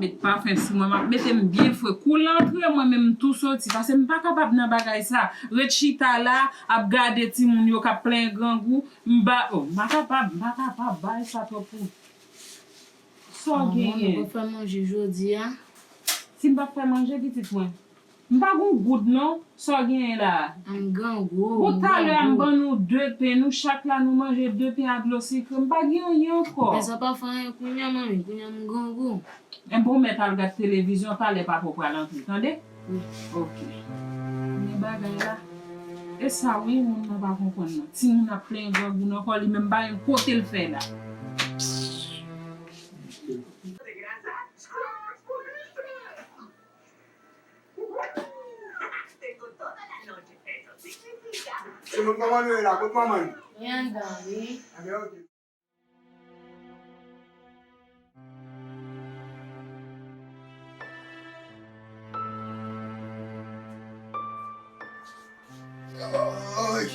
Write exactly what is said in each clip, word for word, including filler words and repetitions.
Met pafen sou mwen, m ap mete m byen fre. Kou l antre, mwen menm m tou soti. Paske m pa kapab nan bagay sa. Ret chita la, ap gade timoun yo k ap plenyen grangou. M ba, oh, m pa kapab, m pa kapab. Bagay sa twòp pou. Sa w genyen? Manman, nou pa fè manje jodi a? Si m pa fè manje, pitit mwen. M pa gon goud non, sa w genyen la a? M grangou. Bon, talè a m ban nou de pen, nou chak la nou manje de pen a dlo sikre, m pa gen anyen ankò. Men sa pa fè anyen kounye a, manmi, kounye a m grangou. Enben, w mèt al gad televizyon, talè papa w pral antre, tande? Wi. Ok. Men bagay la, e sa wi, moun nan pa konprann nan. Timoun ap plenyen grangou nan kò li, men m pa yon kote l fè la. Se moun kòman nou ye la, kot manman l? Li anndan, wi. Anben, ok. Oy!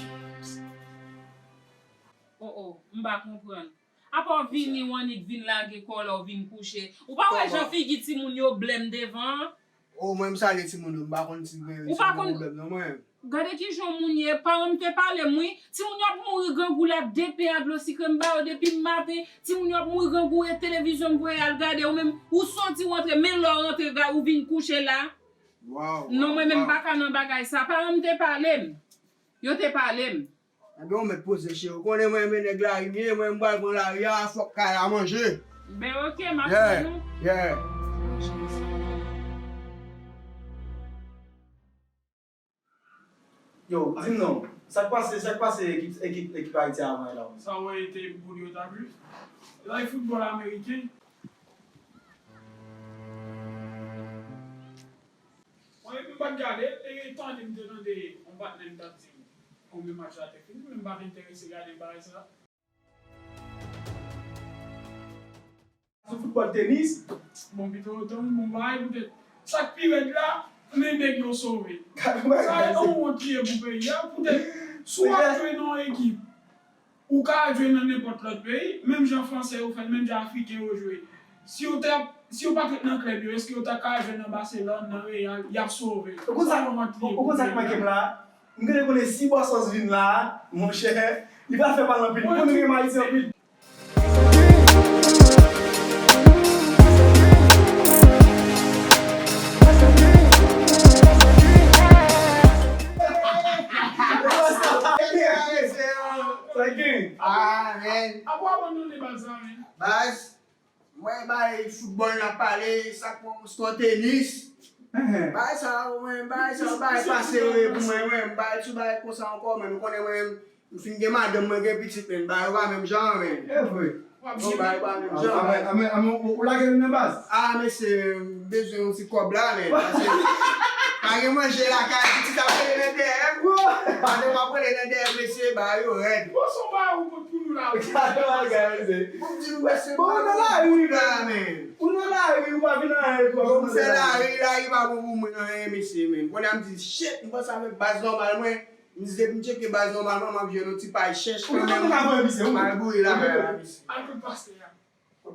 Oh, oh, m pa konprann. Apa w vini, w annik vin lage kò w la, w vin kouche. Ou pa wè jan figi timoun yo blèm devan an? Oh, mwen, m salye timoun yo, m pa konn si gen, si gen pwoblèm non, mwen. Gade kijan moun ye, paran m te pale m wi. Timoun yo ap mouri grangou la, de pen a dlo sikre m ba yo depi maten. Timoun yo ap mouri grangou e televizyon m voye al gade, ou menm, ou soti w antre, men lè w rantre, ou vin kouche la. Non, mwen menm m pa ka nan bagay sa. Paran m te pale m. Yo te pale m. Anben, ou mèt poze, cheri. Ou konnen mwen renmen nèg lari m ye, mwen m pral pran lari a, fòk kay la manje. Ben, ok, m ap tann ou. Yeah, yeah. Yo, di m non, sa k pase, sa k pase ekip, ekip, ekip Ayiti a avan la? Sa w wè te pou yo ta jwe? Lari foutbòl ameriken. Mwen, m pa t gade, e tande m te tande yon patnè m t ap di m konbyen match la te fini, men m pa t enterese gade bagay sa. Sou foutbòl, tenis. Bon, pito, tann bon bagay, poutèt sa k pi rèd la, men nèg yo sove. Sa yon wont li ye pou peyi a, poutèt si w ap jwe nan yon ekip, ou ka al jwe nan nenpòt lòt peyi, menm jan fransè yo fè l, menm jan afriken yo jwe. Si yo t ap, si yo pa t ret nan klèb yo, èske yo ta ka al jwe nan Barcelone, nan Real, y ap sove? Ou konn sa, ou konn sa k manke m la? M genlè konnen si Bòsòs vin la, monchè, li pral fè pale anpil. Ou konnen renmen Ayiti anpil. Sa gen? Ah, man. Apa w abandone baz la, man? Baz, mwen bay foutbòl n ap pale, sa k pran spò tenis. Bagay sa yo, mwen, bagay sa yo, bagay pase yo ye pou mwen, mwen, m bay ti bagay konsa ankò, men nou konnen mwen, m fin gen madanm, mwen gen pitit, men bagay yo pa menm jan, men. E vre. Non, bagay yo pa menm jan. Amè, amè, amè, ou, ou lage youn nan baz? Ah, mesye, m bezwen yon ti kòb la, men, paske pa gen manje lakay, pitit ap rele nan dèyè m. Madanm ap rele nan dèyè m, mesye, bagay yo rèd. Bon, se yon bagay ou pot pou nou la. Gade bagay, mesye. Bon, m di nou, mesye, bon, ou nan lari, la, men. Ou nan lari, ou pa vin anyen, ou pa vin anyen. Bon, m fè lari, lari pa bon pou mwen anyen, mesye, men. Kounye a m di, shit, m panse avèk baz nòmal mwen. M di depi m tcheke baz nòmalman, m ap jwenn yon ti pay chèch kanmenm. Ou menm ou ka voye misye, ou menm. Mal boure lakay la, misye. Al kot pastè a.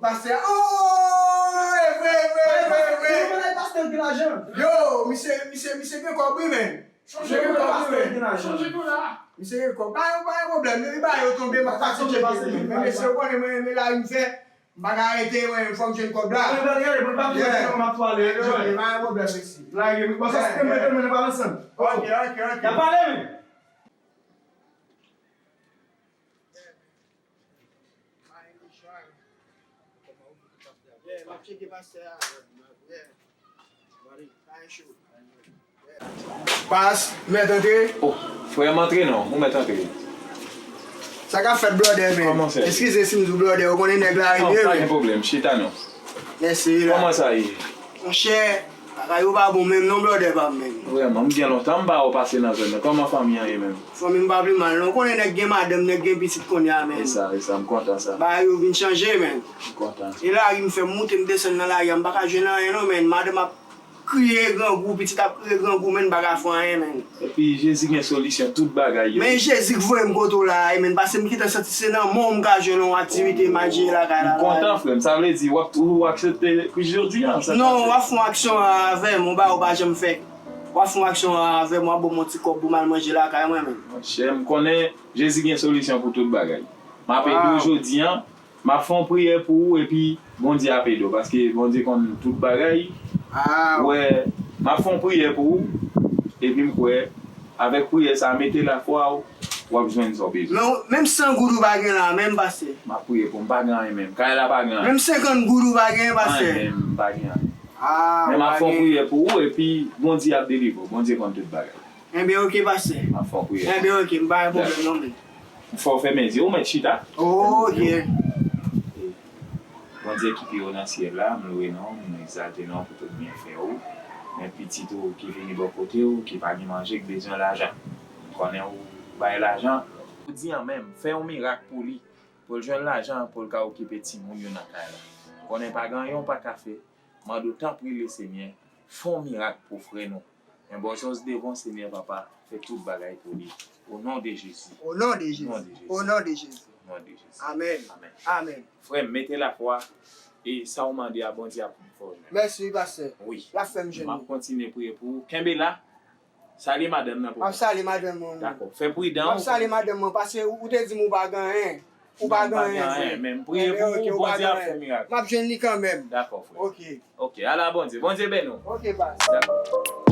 Pastè a, oh, e vre, e vre, e vre, e vre. Ou konnen pastè ki lajan. Yo, misye, misye, misye gen kòb wi, men. Chonje dola, chonje dola. Misye gen kòb. Pa, pa gen pwoblèm, depi bagay yo tonbe, m ap pase tcheke. Men mesye, ou konnen mwen, men lari m fè. M pa ka rete, mwen, fò m jwenn kòb la. Mwen, gade, gade, mwen pa bezwen, mwen ap pale, yo, yo. Pa gen pwoblèm, mesye. Lage, mwen, bon, sa se mwen, mwen, mwen, pa ansanm. Ok, ok, ok. Y ap pale, men. Yeah, m ap tcheke pastè a. Yeah. Baz, mèt antre? Oh, frè m antre non, ou mèt antre. Sa k ap fèt, blòdè, men? Kòman sa ye? Eskize si m di w blòdè, ou konnen nèg la rive, men. Non, pa gen pwoblèm, chita non. Mèsi, la. Kòman sa ye? Monchè, bagay yo pa bon menm non, blòdè pa m, men. Vrèman, m gen lontan m pa wè w pase nan zòn nan. Kòman fanmi an ye menm? Fanmi m pa pi mal non. Ou konnen nèg gen madanm, nèg gen pitit kounye a, men. E sa, e sa, m kontan sa. Bagay yo vin chanje, men. M kontan. E lari m fè m moute, m desann nan lari a, m pa ka jwenn anyen non, men. Madanm ap kriye grangou, pitit ap kriye grangou, men m pa ka fè anyen, men. Epi Jezi gen solisyon tout bagay yo. Men Jezi k voye m kote w la a, men, paske m gentan santi se nan men w m ka jwenn yon aktivite m al jere lakay la. M kontan, frè m. Sa vle di, w ap ou aksepte Kris jodi a? Non, w ap fè yon aksyon avè m, yon bagay ou pa janm fè. W ap fè yon aksyon avè m, w ap ban m yon ti kòb pou m al manje lakay mwen, men. Monchè, m konnen Jezi gen solisyon pou tout bagay. M ap ede w jodi a. M ap fè yon priyè pou ou, epi Bondye ap ede w, paske Bondye konn tout bagay. Ou wè, m ap fè yon priyè pou ou, epi m kwè, avèk priyè sa a, mete lafwa w, w ap jwenn sa w bezwen. Men, menm san goud ou pa gen la, menm, pastè. M ap priye pou m pa gen anyen menm. Kay la pa gen anyen. Menm senkant goud ou pa gen, pastè. Anyen menm, m pa gen anyen. Men m ap fè yon priyè pou ou, epi Bondye ap delivre w. Bondye konn tout bagay. Enben, oke, pastè. M ap fè yon priyè. Enben, oke, m pa gen pwoblèm non, men. M fè w fèmen zye w, mèt chita. Oke. Bondye ki pi wo nan syèl la, m lwe non w, m egzalte non w pou tout byenfè ou. Men pitit ou ki vini bò kote w, ki pa gen manje, k bezwen lajan. M konnen ou bay lajan. Jodi a menm, fè yon mirak pou li, pou l jwenn lajan, pou l ka okipe timoun yo nan kay la. M konnen pa gen anyen w pa ka fè. Mande w tanpri Lesenyè, fè yon mirak pou frè nou. Men bòzòz devan w Senyè Papa, fè tout bagay pou li. O non de Jezi. O non de Jezi. O non de Jezi. O non de Jezi. Amèn. Amèn. Amèn. Frè m, mete lafwa e sa w mande a Bondye ap fè w jwenn. Mèsi wi pastè. Wi. L ap fè m jwenn. M ap kontinye priye pou ou. Kenbe la. Salye madanm nan pou mwen. M ap salye madanm mwen. Dakò. Fè pridan. M ap salye madanm mwen paske ou te di m ou pa gen anyen. Ou pa gen anyen vre. Men m priye pou ou, Bondye ap fè mirak. M ap jwenn li kanmenm. Dakò frè. Oke. Oke, ala Bondye. Bondye beni w. Oke, baz. Dakò.